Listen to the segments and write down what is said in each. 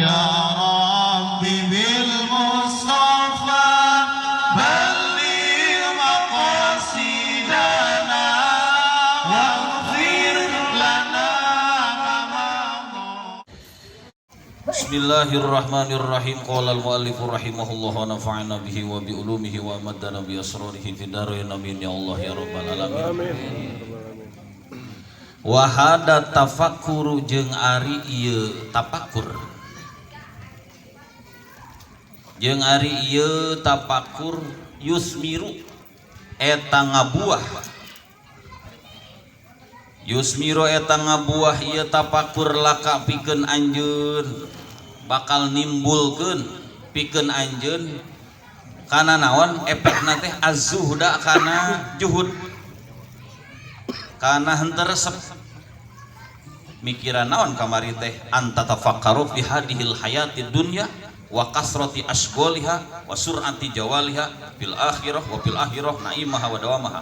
Ya Rabbi bil Mustafa balligh maqasidana waghfir lana ma madha. Bismillahirrahmanirrahim. Qala al-muallif rahimahullah wa nafa'ana bihi wa bi ulumihi wa maddana bi asrarihi fid dharain. Amin ya Allah ya rabbal alamin. Amin. Wa hada tafakkuru jeung ari ieu tafakur. Jeung ari ieu tafakur yusmiru eta ngabuah. Yusmiru eta ngabuah ieu tafakur laka pikeun anjeun, bakal nimbulkeun pikeun anjeun kana naon efekna teh azzuhda kana juhud kana henteu resep mikiran naon kamari teh anta tafakkaru fi hadhil hayatid dunya wa kasrati asghaliha wa sur'ati jawaliha fil akhirah wa fil akhirah naimaha wa dawamaha.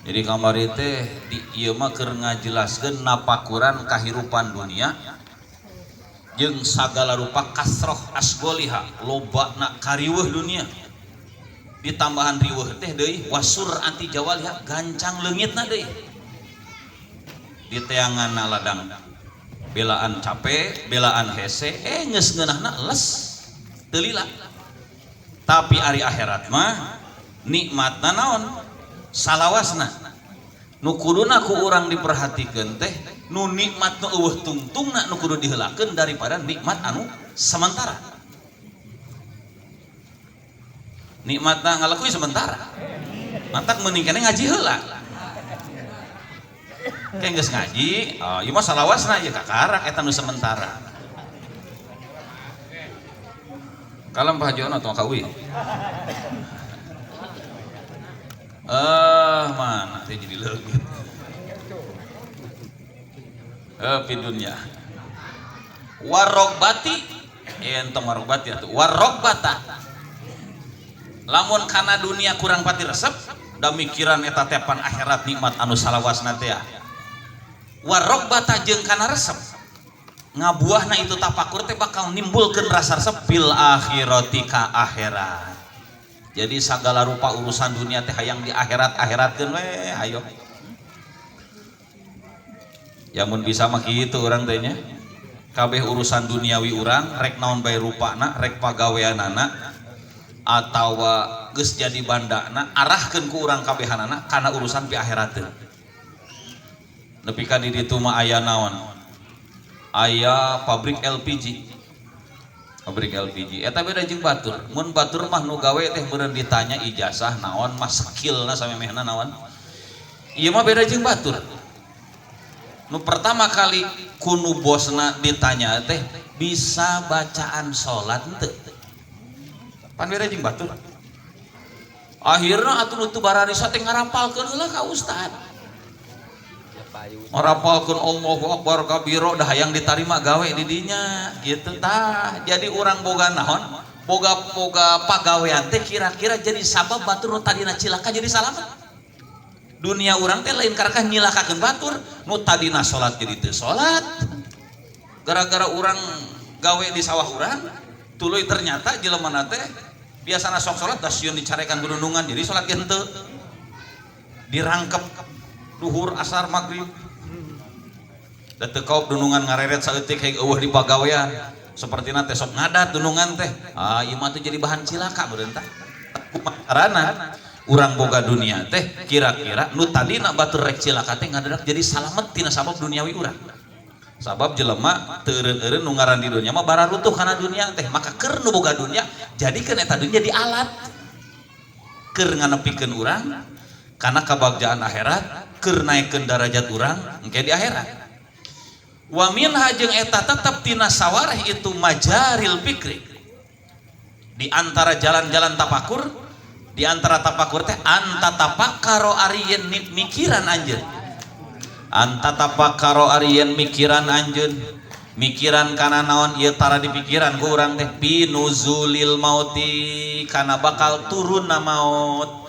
Jadi kamari teh di ieu mah keur ngajelaskeun napakuran kahirupan dunia jeung sagala rupa kasroh asgoliha lobana kariweuh dunia, ditambahan riweuh teh deui wasur anti jawaliha gancang leungitna deui di teanganna ladang belaan capek belaan hese geus ngeunahna les teu lila. Tapi ari akhirat mah nikmatna naon salawasna nu kuduna ku urang diperhatikeun teh nu nikmat nu eueuh tungtungna nu kudu diheulakeun daripada nikmat anu sementara. Nikmatna ngalakui sementara mantak mending keneh ngaji heula kayak geus ngaji oh, ieu mah salawasna ieu kakarak eta nu sementara. Kalem Pak Haji Ono tong ka uih. Mana teh jadi leungit. Fi dunya. Warogbati entong warogbati atuh. Warogbata. Lamun kana dunia kurang pati resep da mikiran eta teh pan akhirat nikmat anu salawasna teh. Warogbata jeung kana resep. Ngabuahna itu tapakur teh bakal nimbulkeun rasa resep fil akhirati ka akhirat. Jadi sagala rupa urusan dunia teh hayang di akhirat-akhiratkeun we hayo. Ya mun bisa mah kitu urang teh nya. Kabeh urusan duniawi urang rek naon bae rupana, rek pagaweanana atawa geus jadi bandana, arahkeun ku urang kabehanana kana urusan pi akhirateun. Nepi ka di ditu mah aya naon? Aya pabrik LPG. Pabrik LPG eta beda jeung batur. Mun batur mah nu gawe teh meureun ditanya ijazah naon mah skillna samemehna naon. Ieu mah beda jeung batur. Nu pertama kali kunu bosna ditanya teh bisa bacaan salat henteu. Pan beda jeung batur. Akhirna atuh nu teu bararisa teh ngarapalkeun heula ka ustad. Ngarapalkeun Allahu Akbar kabiro dah hayang ditarima gawe di dinya gitu tah. Jadi urang boga naon? Boga pagawean teh kira-kira jadi sabab batur nu tadina cilaka jadi salamet. Dunia urang teh lain karakah nyilakakeun batur, nu tadina salat jadi teu salat. Gara-gara urang gawe di sawah urang, tuluy ternyata jelemana teh biasana sok salat da sieun dicarekan gunungan jadi salat ge henteu. Dirangkep duhur asar maghrib. Da teu kaop dunungan ngareret saeutik heg eueuh di pagawean. Sapertina teh sok ngadat dunungan teh. Ah ieu mah teh jadi bahan cilaka meureun tah. Kumaha carana? Urang boga dunia teh kira-kira nu tadina batur rek cilaka teh ngadadak jadi salamet tina sabab duniawi urang. Sabab jelema teu eureun-eureun nu ngaran di dunia mah bararutuh kana dunia teh, maka keur nu boga dunia jadikeun eta dunia di alat keur nganepikeun urang kana kabagjaan akhirat, keur naekkeun darajat urang engke di akhirat. Wa minha jeung eta tetep tina sawareh itu majaril fikri. Di antara jalan-jalan tapakur, di antara tapakur teh anta tapakkaro ariyen mikiran anjeun. Anta tapakkaro ariyen mikiran anjeun. Mikiran kana naon ieu tara dipikiran ku urang teh pinuzulil mauti kana bakal turunna maut.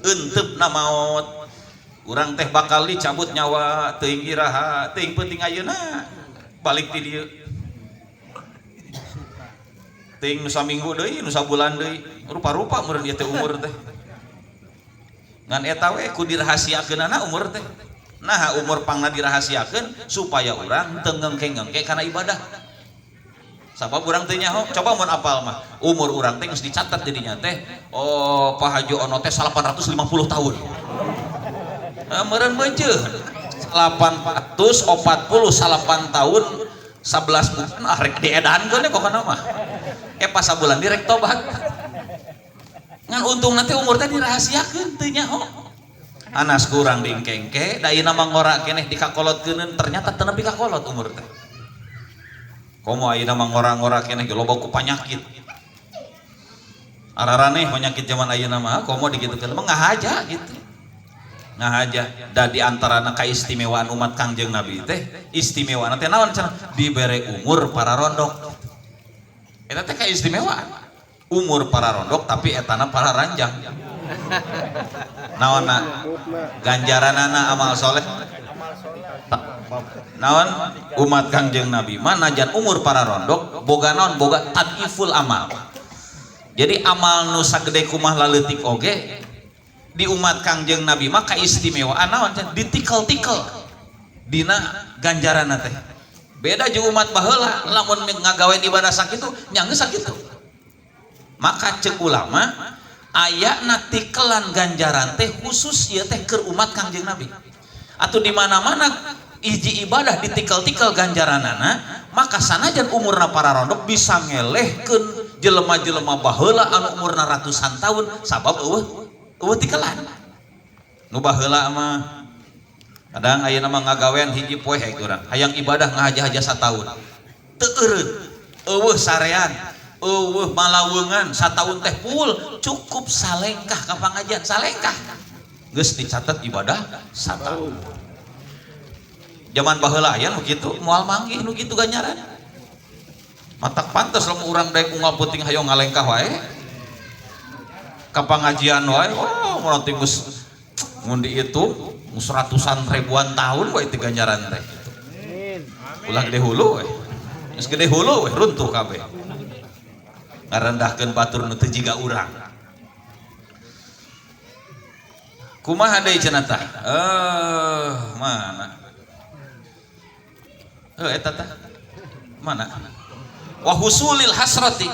Eunteup na maut. Urang teh bakal dicabut nyawa teuing iraha, teuing penting ayeuna balik ti dieu. Teuing nu saminggu deui, nu sabulan deui, rupa-rupa meureun ieu teh umur teh. Ngan eta we ku dirahasiakeunana umur teh. Nah, umur pangna dirahasiakeun supaya urang teu ngengke-ngengke kana ibadah. Sabab urang teu nyaho, coba mun apal mah, umur urang teh geus dicatat jadinya teh, oh Pak Haji Ono teh 850 tahun. Meureun beuceuh 848 tahun 11 bulan ah rek diedankeun pokona mah. Pas sabulan direk tobat. Ngan untung nanti umur teh dirahasiakeun teu nyaho. Anas kurang dingkengke, da ayeuna mah ngora keneh dikakolotkeun ternyata teu nepi ka kolot umur teh. Komo ayeuna mah ngora-ngora keneh ge loba ku panyakit. Araraneh penyakit zaman ayeuna mah komo digitukeun mah ngahaja gitu. Ngahaja da di antarana kaistimewaan umat Kangjeng Nabi teh istimewana teh naon cenah dibere umur para rondok. Eta teh kaistimewaan. Umur para rondok tapi etana para ranjang. Naonna ganjaranana amal soleh. Naon umat Kangjeng Nabi mah najan umur para rondok boga naon boga tadiful amal. Jadi amal nu sagede kumaha laleutik oge di umat Kangjeng Nabi mah kaistimewaan naon ditikel-tikel dina ganjaranna teh. Beda jeung umat baheula lamun ngagawean ibadah sakitu nya geus sakitu. Maka ceuk ulama ayana tikelan ganjaran teh khusus ieu teh keur umat Kangjeng Nabi. Atau di mana-mana hiji ibadah ditikel-tikel ganjaranana maka sanajan umurna para rondok bisa ngelehkeun jelema-jelema baheula anu umurna ratusan tahun sabab eueuh tikelan. Nu baheula mah kadang ayeuna mah ngagawean hiji poe hek urang hayang ibadah ngahaja-haja sataun teu eureun eueuh sarean eueuh malaweungan sataun teh full cukup salengkah ka pangajian salengkah geus dicatat ibadah sataun. Zaman baheula aya nu kitu moal manggih nu kitu ganjaran. Matak pantes lamun urang daek unggal peuting hayo ngalengkah wae ka pangajian wae oh mun geus mun dihitung ratusan ribuan tahun wae teh ganjaran teh. Ulah gede hulu we. Geus gede hulu we runtuh kabeh. Ngarendahkeun batur nu teu jiga urang. Kumaha deui cenah tah? Mana? Eta tah. Mana? Wa husulil hasrati.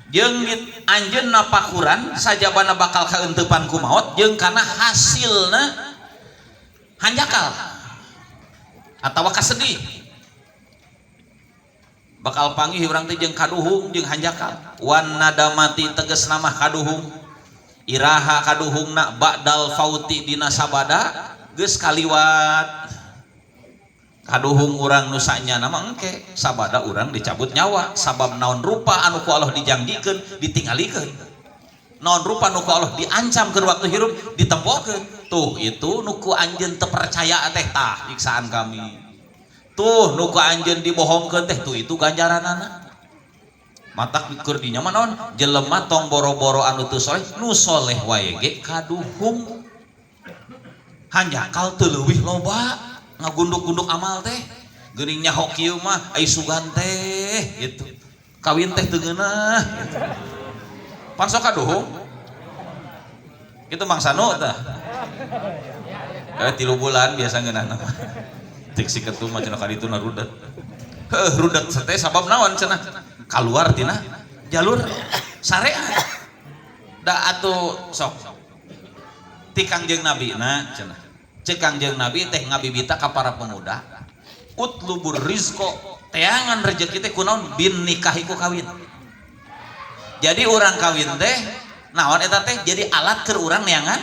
Jeung anjeunna pakuran sajabana bakal kaeuntepan ku maot jeung kana hasilna hanjakal atawa kasedih. Bakal panggih urang teh jeung kaduhung jeung hanjakal. Wan nadamati tegasna mah kaduhung. Iraha kaduhungna ba'dal fauti dina sabada geus kaliwat. Kaduhung urang nu sanyana mah engke sabada urang dicabut nyawa sabab naon rupa anu ku Allah dijangjikeun ditingalikeun. Naon rupa nu ku Allah diancam keur waktu hirup ditempokeun. Tuh itu nu ku anjeun teu percaya teh tah siksaan kami. Tuh nu ku anjeun dibohongkeun teh tuh itu ganjaranana. Matak keur dinya mah naon jelema tong boro-boro anu teu soleh nu soleh wae ge kaduhung. Hanjakal teu leuwih loba ngagunduk-gunduk amal teh geuning nyaho kieu mah ai sugan teh gitu. Kawin teh teu ngeunah gitu. Pan sok kaduhung. Kitu Mang Sanu tah. 3 bulan biasa ngeunahna mah. Tik si ketum mah cenah ka ditu na rudet. Heuh rudet teh sabab naon cenah? Kaluar tina jalur syariat. Da atuh sok ti Kangjeng Nabi na cenah. Ceuk Kangjeng Nabi teh ngabibita ka para pemuda. Utlubur rizqo teangan rezeki teh kunaon bin nikahi ku kawin. Jadi urang kawin teh naon eta teh jadi alat keur urang neangan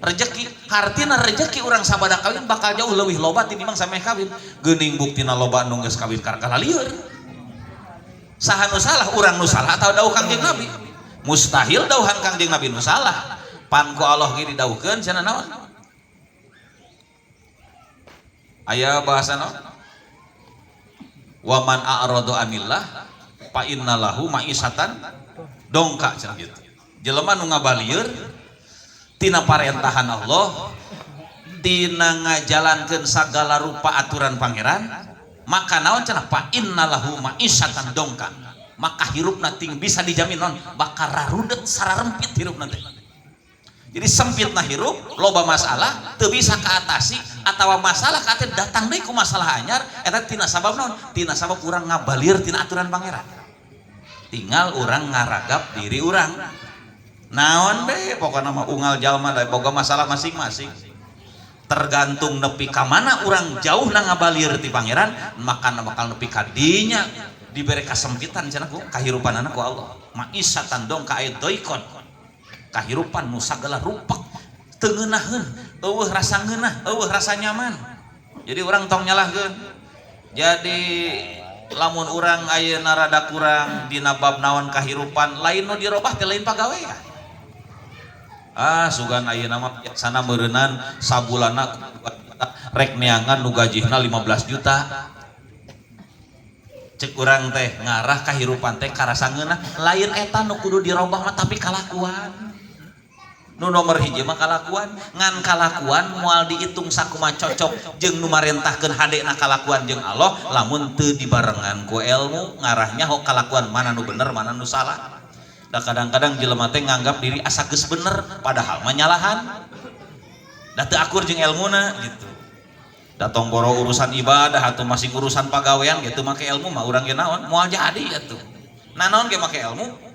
rezeki. Hartina rezeki urang sabada kawin bakal jauh leuwih loba tinimbang sameh kawin. Geuning buktina loba nu geus kawin karkala lieur. Saha nu salah urang nu salah atau dawuh Kangjeng Nabi? Mustahil dawuhan Kangjeng Nabi nu salah. Pan ku Allah ge didawuhkeun cenah naon? Aya bahasa naon? Wa man a'radu anillah fa innalahu ma'isatan dongka cenah gitu. Jelema nu ngabalieur tina parentahan Allah, tina ngajalankeun sagala rupa aturan pangeran, maka naon cenah fa innalahu ma'isatan dongka. Maka hirupna ting bisa dijamin non bakal rarudet sararempit hirupna teh. Jadi sempitna hirup, loba masalah, teu bisa kaatasi atawa masalah ka datang deui ku masalah anyar eta tina sabab naon? Tina sabab urang ngabalir tina aturan Pangeran. Tinggal urang ngaragap diri urang. Naon be pokona mah unggal jalma da boga masalah masing-masing. Tergantung nepi ka mana urang jauh na ngabalir ti Pangeran, maka bakal nepi ka dinya dibere kasempitan cenah ku kahirupanana ku Allah. Maisatan dong ka aya doikon. Kahirupan nu sagala rupek teu ngeunaheun, eueuh rasa ngeunah, eueuh rasa nyaman. Jadi urang tong nyalahkeun. Jadi lamun urang ayeuna rada kurang dina bab naon kahirupan lain nu dirobah teh lain pagawean. Ah sugan ayeuna mah biasana meureunnan sabulanna rek neangan nu gajihna 15 juta. Cek urang teh ngarah kahirupan teh karasa ngeunah, lain eta nu kudu dirobah mah tapi kalakuan. Nu nomor hiji mah kalakuan, ngan kalakuan moal dihitung sakumaha cocok jeung nu marentahkeun hadena kalakuan jeung Allah lamun teu dibarengan ku ilmu ngarahnya ho kalakuan mana nu bener mana nu salah. Da kadang-kadang jelema teh nganggap diri asa geus bener padahal mah nyalahan. Da teu akur jeung ilmuna gitu. Da tong boro urusan ibadah atau masing urusan pagawean gitu make ilmu mah urang ge naon moal jadi atuh. Nah naon ge make ilmu?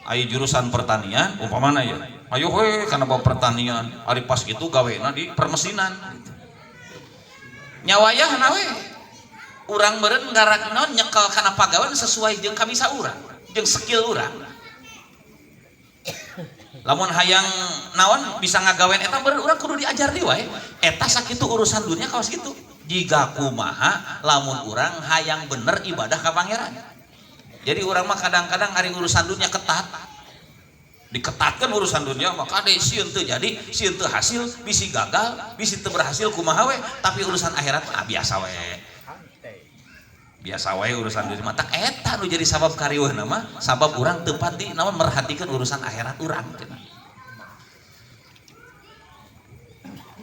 Ayo jurusan pertanian umpamana ya ayo we kana bab pertanian ari pas gitu gawena di permesinan gitu. Nyawayahna we urang meureun ngarak naon nyekel kana pagawean sesuai jeung kabisa urang jeung skill urang. Lamun hayang naon bisa ngagawean eta meureun urang kudu diajar deui wae eta sakitu urusan dunia kawas kitu jiga kumaha lamun urang hayang bener ibadah ka Pangeran. Jadi urang mah kadang-kadang ari urusan dunia ketat. Diketatkan urusan dunia mah kade sieun teu jadi, sieun teu hasil, bisi gagal, bisi teu berhasil kumaha we, tapi urusan akhirat mah biasa we. Biasa we urusan dunia mah tak eta nu jadi sabab kariweuhna mah, sabab urang teu pati naon merhatikeun urusan akhirat urang cenah.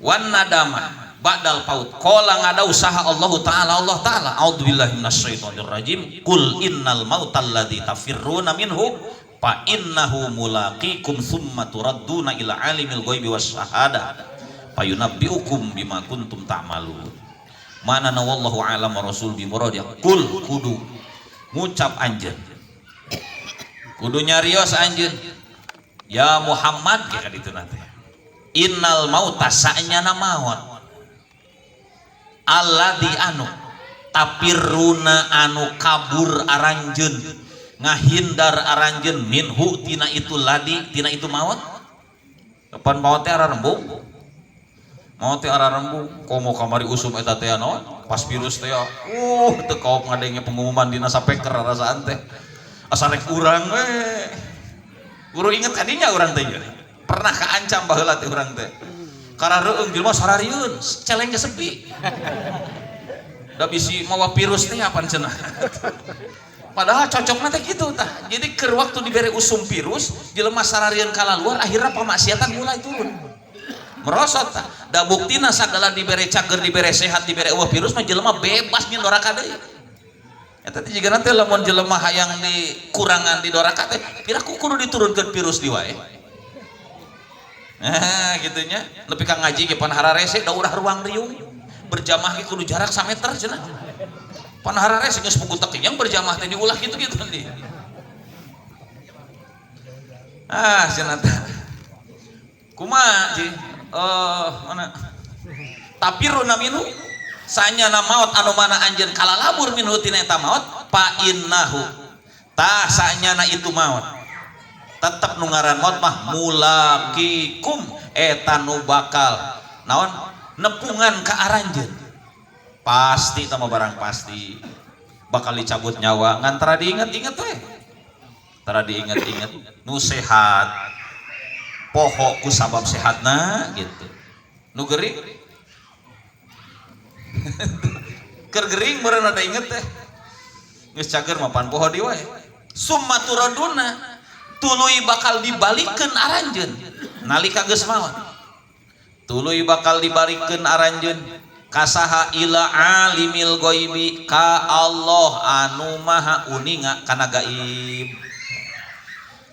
Wan nadama ba'dal faut qala ngada usaha Allah taala Allah taala a'udzubillahi minasyaitonir rajim qul innal mautal ladzi tafirruna minhu fa innahu mulaqikum tsumma turadduna ila alimil ghaibi wasyahada fayunabbiukum bima kuntum ta'malun. Mana wallahu a'lam wa rasul bi muradi qul kudu ngucap anjeun kudu nyarios anjeun ya Muhammad ge ka ditu teh innal mauta sa'nyana maut alladzi anu tapirruna anu kabur aranjeun ngahindar aranjeun minhu tina itu ladi tina itu maut. Kapan maut teh ararembung? Maut teh ararembung komo kamari usum eta teh naon pas virus teh teu kaop ngadenge pengumuman dina sapeker rasaan teh asa rek urang we. Guru inget kadinya urang teh pernah kaancam baheula teh urang teh karareueung jelema sararieun celeng ge sepi da bisi mawa virus teh apan cenah. Padahal cocokna teh kitu tah. Jadi keur waktu dibere usum virus jelema sararieun kalaluar akhirna pamaksiatan mulai turun merosot tah. Da buktina sagala dibere cager dibere sehat dibere eueuh virus mah jelema bebas nyin doraka deui. Eta teh jigana teh lamun jelema hayang dikurangan di doraka teh piraku kudu diturunkeun virus di wae. Nah, gitunya. Nepi ka ngaji ge pan hararese da urah ruang riung. Berjamaah ge kudu jarak 1 meter cenah. Pan hararese geus puguh teh yang berjamaah teh diulah kitu-kitu deui. Ah, cenah teh. Kumaha ji? Mana? Tapiruna minhu sanyana maot anu mana anjeun kalalabur minhu tina eta maot fa innahu. Tah sanyana itu maot. Tetep nu ngaran maot mah mulaqikum eta nu bakal naon nepungan ka aranjeun pasti tah mah barang pasti bakal dicabut nyawa ngan tara diinget-inget we tara diinget-inget nu sehat poho ku sabab sehatna gitu nu gering keur gering meureun ada inget teh geus cager mah pan poho di wae summa turaduna tuluy bakal dibalikeun aranjeun nalika geus maot tuluy bakal dibalikeun aranjeun Kasaha ila alimil ghaibi ka Allah anu maha uninga kana gaib.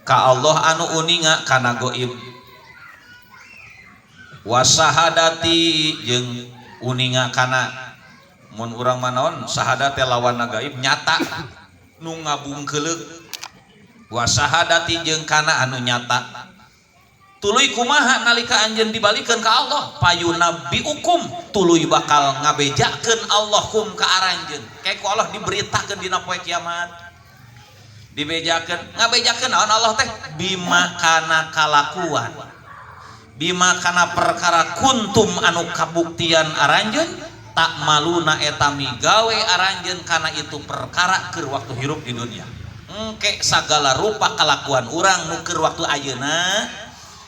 Ka Allah anu uninga kana gaib. Wasahadati jeung uninga kana mun urang manaon syahadat teh lawan gaib nyata nu ngabungkeuleuk. Wasahadati jeung kana anu nyata. Tuluy kumaha nalika anjeun dibalikeun ka Allah payunabbiukum tuluy bakal ngabejakeun Allah kum ka aranjeun. Kayak ku Allah diberitakeun dina poe kiamat. Dibejakeun, ngabejakeun naon Allah teh bima kana kalakuan. Bima kana perkara kuntum anu kabuktian aranjeun tak maluna eta migawe aranjeun kana itu perkara keur waktu hirup di dunia. Engke sagala rupa kalakuan urang nu keur waktu ayeuna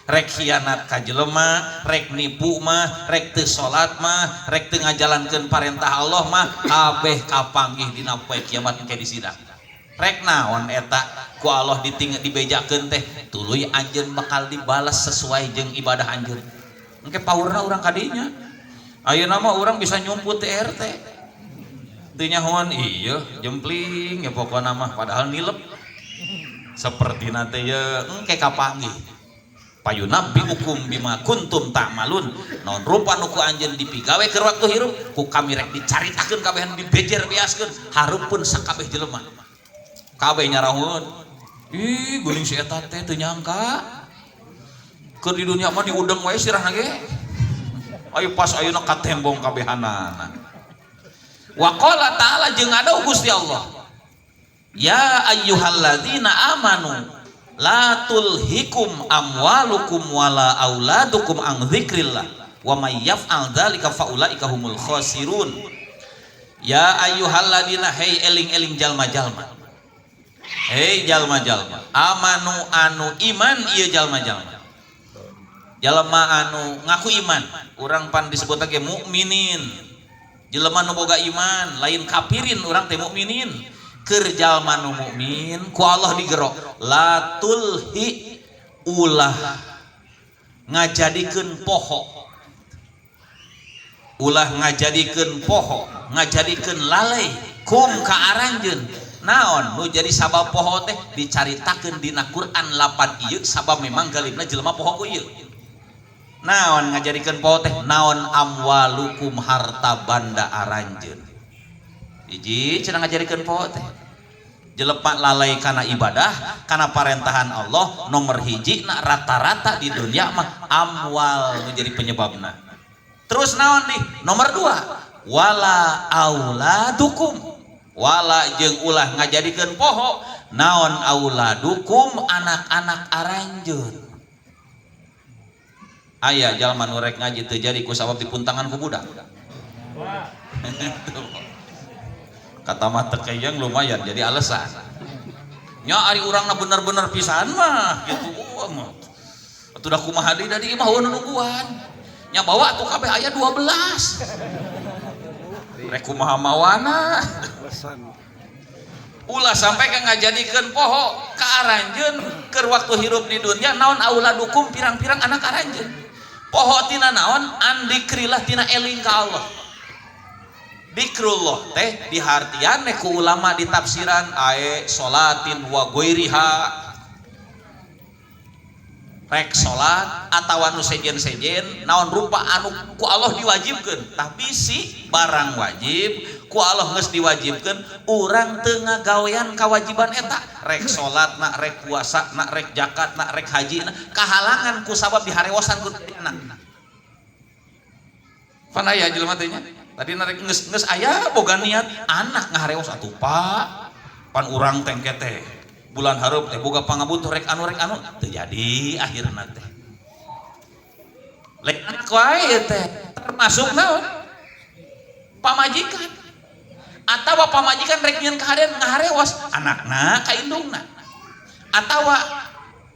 rek khianat ka jelema, rek nipu mah, rek teu salat mah, rek teu ngajalankeun parentah Allah mah kabeh kapanggih dina poe kiamat engke disidang. Rek naon eta ku Allah dibejakeun teh tuluy anjeun bakal dibalas sesuai jeung ibadah anjeun. Engke paurna urang kadinya. Ayeuna mah urang bisa nyumput RT. Teu nyahoan ieu jempling ya pokona mah padahal nilep. Sapertina teh ye engke kapanggih. Payunabbiukum bima kuntum ta'malun. Naon rupa nu ku anjeun dipigawe keur waktu hirup ku kami rek dicaritakeun kabehan dibejer beaskeun hareupeun sakabeh jelema. Kabeh nyarahun. Ih geuning si eta teh teu nyangka. Keur di dunia mah diudeng wae sirahna ge. Ayo pas ayeuna katembong kabehanana. Wa qala ta'ala jeung adaw Gusti Allah. Ya ayyuhalladzina amanu la tulhikum amwalukum wala auladukum an dzikrillah wa may yaf'al dzalika faulaika humul khasirun. Ya ayyuhalladzina hey eling-eling jalma-jalma. Hey jalma-jalma amanu anu iman ieu jalma-jalma. Jalma anu ngaku iman, urang pan disebut lagi mukminin. Jelema nu boga iman, lain kafirin urang teh mukminin. Keur jalma nu mukmin ku Allah digero la tulhi ulah ngajadikeun poho. Ulah ngajadikeun poho, ngajadikeun lalai kum ka aranjeun. Naon nu jadi sabab poho teh dicaritakeun dina Quran lapan ieu sabab memang galibna jelema poho ku ieu. Naon ngajadikeun poho teh naon amwalukum harta banda aranjeun. Hiji cenah ngajadikeun poho teh jelema lalai kana ibadah kana parentahan Allah nomor hiji na rata-rata di dunia mah amwal nu jadi penyebabna. Terus naon nih nomor 2 wala auladukum wala jeung ulah ngajadikeun poho naon auladukum anak-anak aranjeun. Aya jalma nu rek ngaji teu jadi ku sabab dipuntangan ku budak. Kata mah teu keyeng lumayan jadi alasan. Nya ari urangna bener-bener pisan mah gitu mah. Atuh da kumaha deui da di imah eueuh nungguan. Nya bawa atuh kabeh aya 12. Rek kumaha mawana. Ulah sampai ka ngajadikeun poho ka aranjeun keur waktu hirup di dunia naon auladukum pirang-pirang anak aranjeun. Poho tina naon andikrillah tina eling ka Allah. Dikrullah teh dihartian ku ulama ditafsiran ae salatin wa ghairiha. Rek salat atawa nu sejen-sejen naon rupa anu ku Allah diwajibkeun tapi si barang wajib ku Allah geus diwajibkeun urang teu ngagawean kawajiban eta rek salat na rek puasa na rek zakat na rek haji na kahalangan ku sabab diharewosan ku anak. Pan aya jelema teh nya tadi narek geus geus aya boga niat anak ngaharewos atuh Pak pan urang teh engke teh bulan hareup teh boga pangabutuh rek anu teu jadi akhirna teh lek anak wae teh termasuk naon pamajikan atawa pamajikan rek nyieun kahadean ngaharewas anakna ka indungna atawa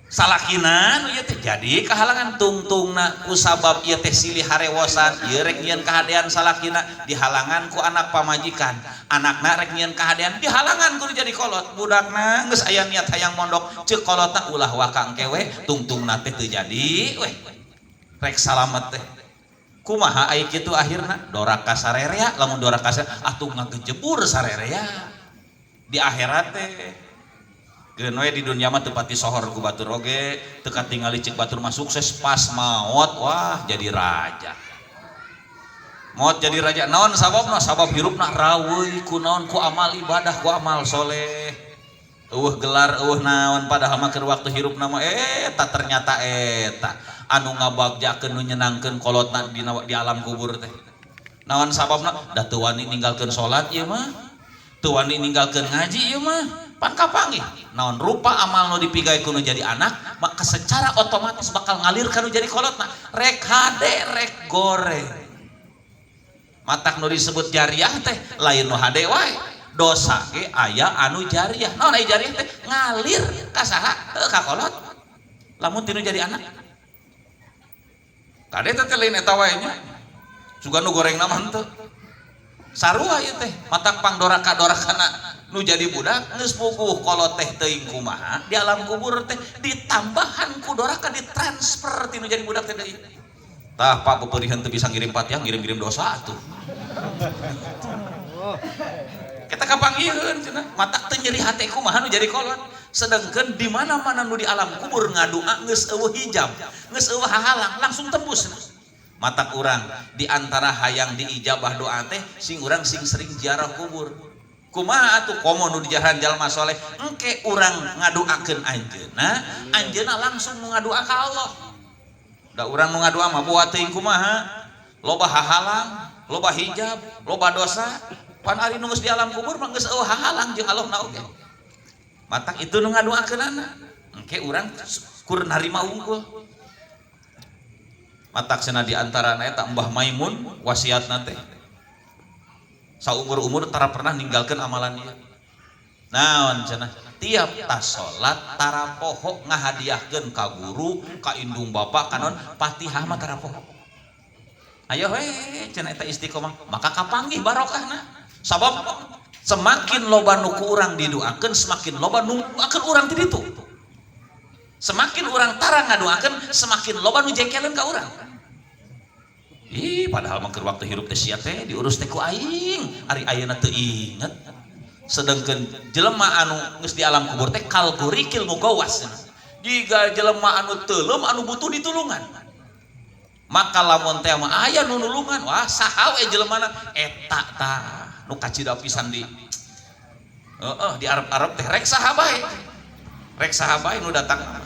salakina nu ieu teh jadi kahalangan tungtungna ku sabab ieu teh silih harewosan ieu rek nyieun kahadean salakina dihalangan ku anak pamajikan anakna rek nyieun kahadean dihalangan ku jadi kolot budakna geus aya niat hayang mondok ceuk kolotna ulah waka engke we tungtungna teh teu jadi weh rek salamet teh Kumaha ai kitu akhirna doraka sarerea, lamun doraka sarerea atuh ngagejebur sarerea di akhirat teh. Geun we di dunia mah teu pati sohor ku batur oge, teu katingali cek batur mah sukses, pas maot wah jadi raja. Maot jadi raja naon sababna? Sabab hirupna raweuy ku naon, ku amal ibadah, ku amal soleh. Eueuh gelar eueuh naon, padahal mah keur waktu hirupna mah eta ternyata eta anu ngabagjakeun nu nyenangkeun kolotna di alam kubur teh. Naon sababna? Da teu wani ninggalkeun salat ieu mah, teu wani ninggalkeun ngaji ieu mah, pan kapanggih. Naon rupa amal nu dipigawe ku nu jadi anak, maka secara otomatis bakal ngalir ka nu jadi kolotna, rek hade rek goreng. Matak nu disebut jariah teh lain nu hade wae, dosa ge aya anu jariah. Naon aya jariah teh? Ngalir ka saha? Heuh ka kolot. Lamun tinu jadi anak. Kade teh lain eta wae nya. Sugan nu gorengna mah henteu. Sarua ieu teh, matak pangdoraka-dorakana nu jadi budak geus puguh kolot teh teuing kumaha di alam kubur teh ditambahan ku doraka ditransfer tinu jadi budak teh deui. Tah Pak peupeuriheun teu bisa ngirim Fatihah, ngirim-ngirim dosa atuh. Kita kapanggiheun cenah, matak teu nyeri hate kumaha nu jadi kolot. Sedangkan di mana-mana nu di alam kubur ngadua geus eueuh hijab, geus eueuh hahalang, langsung tembus. Matak urang di antara hayang diijabah doa teh sing urang sing sering ziarah kubur. Kumaha atuh komo nu dijaran jalma soleh, engke urang ngadoakeun anjeunna, anjeunna langsung nu ngadua ka Allah. Da urang nu ngadua mah boa teuing kumaha, loba hahalang, loba hijab, loba dosa. Pan ari nu geus di alam kubur mah geus eueuh hahalang jeung Allah na oge. Matak itu nu ngadoakeunana, engke urang kur narima unggul. Matak cenah di antarana eta Mbah Maimun wasiatna teh saumur-umur tara pernah ninggalkeun amalan ieu. Naon cenah? Tiap tas salat tara poho ngahadiahkeun ka guru, ka indung bapa, ka naon, Fatihah mah tara poho. Ayo we cenah eta istiqomah, maka kapanggih barokahna. Sabab semakin loba nu ku urang didoakeun, semakin loba nu doakeun urang ti ditu. Semakin urang tara ngadoakeun, semakin loba nu jengkeleun ka urang. Ih, padahal mah keur waktu hirup teh sia teh diurus teh ku aing, ari ayeuna teu inget. Sedangkan jelema anu geus di alam kubur teh kalgorikil mugawas. Jiga jelema anu teuleum anu butuh ditulungan. Maka lamun teh mah aya nu nulungan, wah saha we jelemana eta tah nu kacida pisan di heeh di Arab-Arab teh rek saha bae. Rek saha bae nu datang.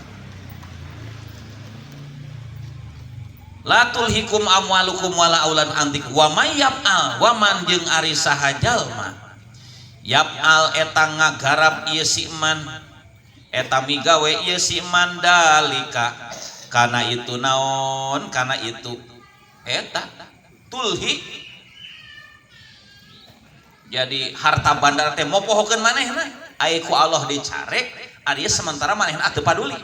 La tulhikum amwalukum wala aulan antik wa may yaf'al wa man jeung ari saha jalma yaf'al eta ngagarap ieu si man eta migawe ieu si man dalika kana itu naon kana itu eta tulhi. Jadi harta bandar teh mopohokeun manehna aya ku Allah dicarek ari sementara manehna teu paduli.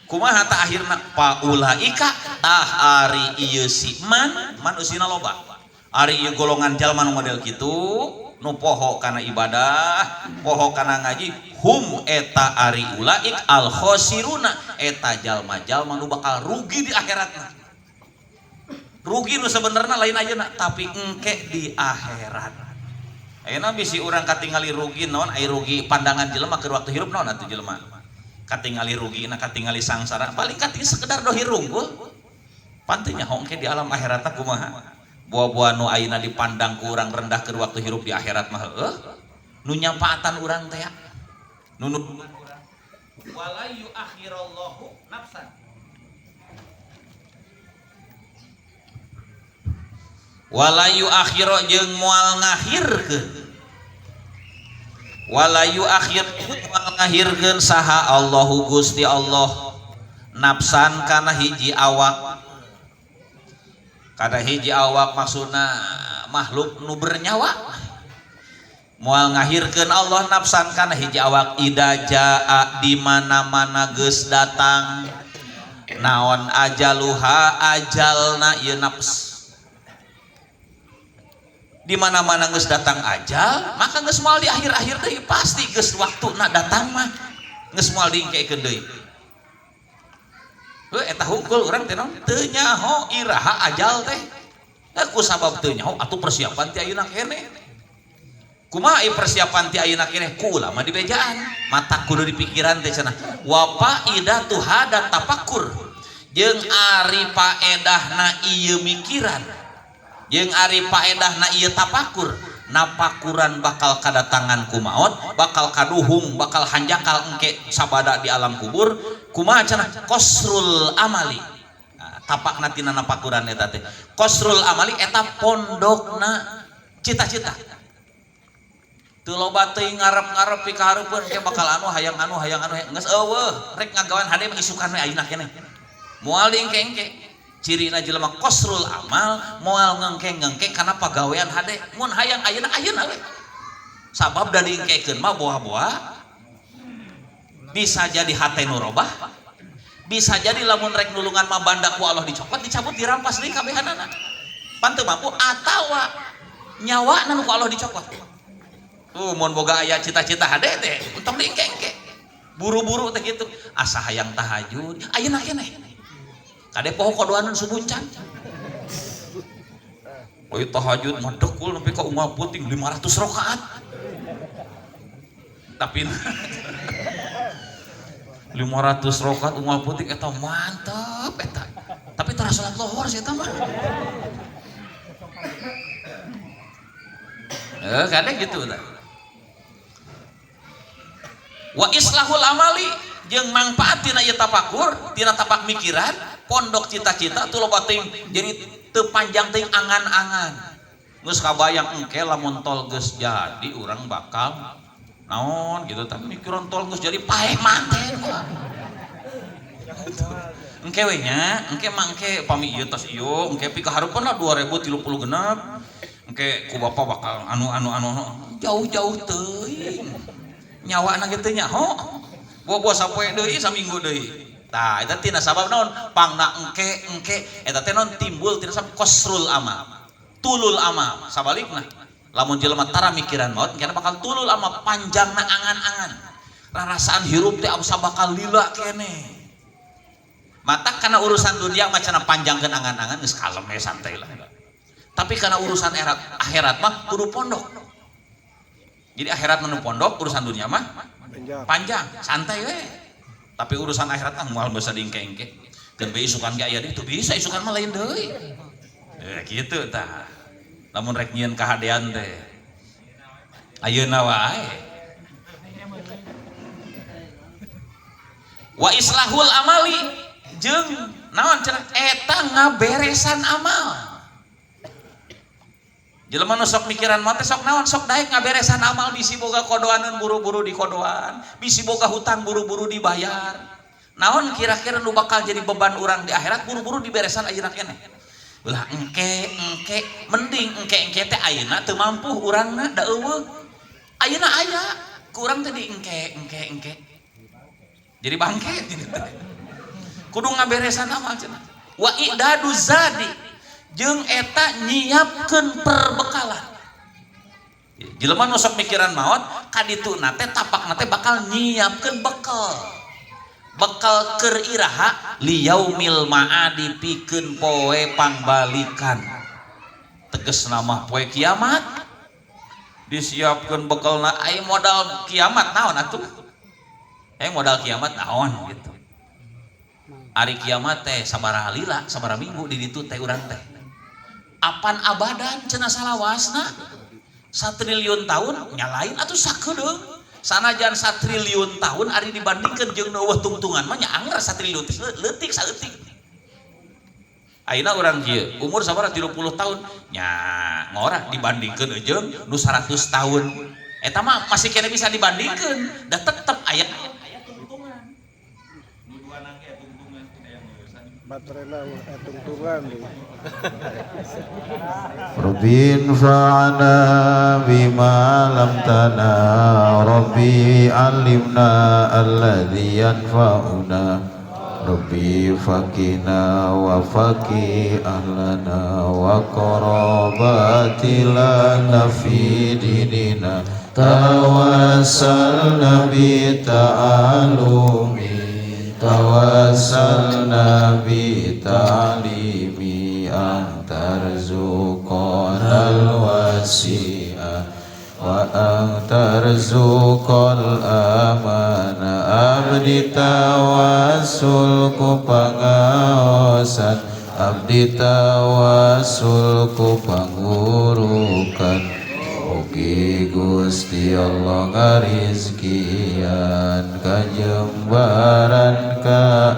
Kumaha ta akhirna paulaika tah ari ieu si man man usina loba ari ieu golongan jalma nu model kitu nu poho kana ibadah poho kana ngaji hum eta ari ulaik al khosiruna eta jalma-jalma nu bakal rugi di akhiratna. Rugi nu sebenarna lain ayeuna tapi engke di akhirat. Ayeuna bisi urang katingali rugi naon ai rugi pandangan jelema keur waktu hirup naon atuh jelema katingali rugi na katingali sangsara paling katingali sekedar dohir unggul pantenya hongke di alam akhirat kumaha buah-buah nu ayeuna dipandang ku urang rendah keur waktu hirup di akhirat mah heueuh nu nyapaatan urang teh nu wala yuakhirallahu nafsan wala yuakhiro jeung moal ngahirkeun wala yuakhir moal ngahirkeun saha Allahu Gusti Allah nafsan kana hiji awak kana hiji awak maksudna makhluk nu bernyawa moal ngahirkeun Allah nafsan kana hiji awak ida jaa di mana-mana geus datang naon ajaluha ajalna ieu nafs di mana-mana geus datang ajal maka geus moal di akhir-akhir deui pasti geus waktuna datang mah geus moal diengkekeun deui. Heuh eta hungkul urang teh naon teu nyaho iraha ajal teh. Ku sabab teu nyaho atuh persiapan ti ayeuna keneh. Kumaha ieu persiapan ti ayeuna keneh ku ulama dibejaan. Mata kudu dipikiran teh cenah. Wa faidatu hada tafakkur. Jeung ari paedahna ieu mikiran. Jeung ari paedahna ieu tafakur. Napakuran bakal kadatangan ku maot, bakal kaduhung, bakal hanjakal engke sabada di alam kubur. Kumaha cenah qasrul amali. Nah, tapakna tina napakuran eta teh. Qasrul amali eta pondokna cita-cita. Teu loba teuing ngarep-ngarep pikahareupeun ke bakal anu hayang anu hayang anu geus eueuh rek ngagawan hade mah isukan we ayeuna keneh. Moal diengke-engke. Cirina jelema qasrul amal moal ngengke-ngengke kana pagawean hade mun hayang ayeuna ayeuna we. Sabab da diengkekeun mah boa-boa bisa jadi hate nu robah, bisa jadi lamun rek nulungan mah banda ku Allah dicokot dicabut dirampas deui kabehanana. Pan teu mampu atawa nyawana nu ku Allah dicokot. Tuh mun boga aya cita-cita hade teh entong diengke-engke. Buru-buru teh kitu asa hayang tahajud ayeuna keneh. Kade poho kodoanan subuncan. Oi tahajud mah dekul nepi ka unggal peuting 500 rakaat. Tapi 500 rakaat unggal peuting eta mantep eta. Tapi tara salat lohor sih eta mah. Kade gitu tah. Wa islahul amali jeung mangpaat tina ieu tafakur, tina tapak mikiran, pondok cita-cita tuh loba teuing jadi teu panjang teuing angan-angan. Geus kabayang engke lamun tol geus jadi urang bakal naon gitu tah mikiran tol geus jadi paeh manten. Engke we nya, engke mah engke pami ieu tos ieu, engke pikahareupeun lah 2036. Engke ku bapa bakal anu anu anu jauh-jauh teuing. Nyawana ge teu nyaho. Bobo sapoe deui saminggu deui. Tah eta tina sabab naon? Pangna engke engke eta teh naon timbul tina sabab qasrul amal. Tulul amal. Sabalikna lamun jelema tara mikiran maot engke bakal tulul amal panjangna angan-angan. Rarasaan hirup teh asa bakal lila keneh. Mata kana urusan dunia mah cenah panjangkeun angan-angan geus kalem we santai lah. Tapi kana urusan akhirat mah kudu pondok. Jadi akhirat mah nu pondok, urusan dunia mah panjang, santai we. Tapi urusan akhirat ah moal bisa diengke-engke. Keun bae isukan ge aya deui, teu bisa isukan mah lain deui. Kitu tah. Lamun rek nyieun kahadean teh. Ayeuna wae. Wa islahul amali jeung naon cenah eta ngaberesan amal. Jelema nu sok mikiran mah teh sok naon sok daek ngaberesan amal bisi boga kodoaneun buru-buru dikodoan, bisi boga hutang buru-buru dibayar. Naon kira-kira nu bakal jadi beban urang di akhirat buru-buru diberesan ayeuna keneh. Ulah engke engke mending engke engke teh ayeuna teu mampu urangna da eueuh. Ayeuna aya ku urang teh di engke engke engke. Jadi bangke gini teh. Kudu ngaberesan amal cenah. Wa idadu zadi jeung eta nyiapkeun perbekalan. Jelema nu sok mikiran maot kadituna teh tapakna teh bakal nyiapkeun bekal. Bekal keur iraha liyaumil ma'adi pikeun poe pangbalikan. Tegasna mah poe kiamat. Disiapkeun bekalna ai modal kiamat naon atuh? Modal kiamat naon gitu. Ari kiamat teh sabaraha lila, sabaraha minggu di ditu teh urang teh. Apan abadan cenah salawasna 1 triliun tahun nyalain atuh sakedeung. Sanajan 1 triliun tahun ari dibandingkeun jeung nu eueuh tungtungan mah nya angger 1 triliun teh leutik saeutik. Ayeuna urang kieu umur sabaraha 30 tahun nya ngora dibandingkeun jeung nu 100 tahun. Eta mah masih kene bisa dibandingkeun da tetep aya tungtungan. Nu dua nangge tungtungan aya lulusan. Baterainya tungtungan. Rabbi infa'na bima lam tana, Rabbi alimna alladhi yanfa'una, Rabbi fakina wa faki ahlana wa qarabati lana fi dinina, tawassalna bi ta'alumi Tawassalna bi ta'limi an tarzuqana al-wasi'a wa an tarzuqal amana. Abdi tawassul ku pangaosan, abdi tawassul ku pangurukan, mugi Gusti Allah ngarizkian kajembaran ka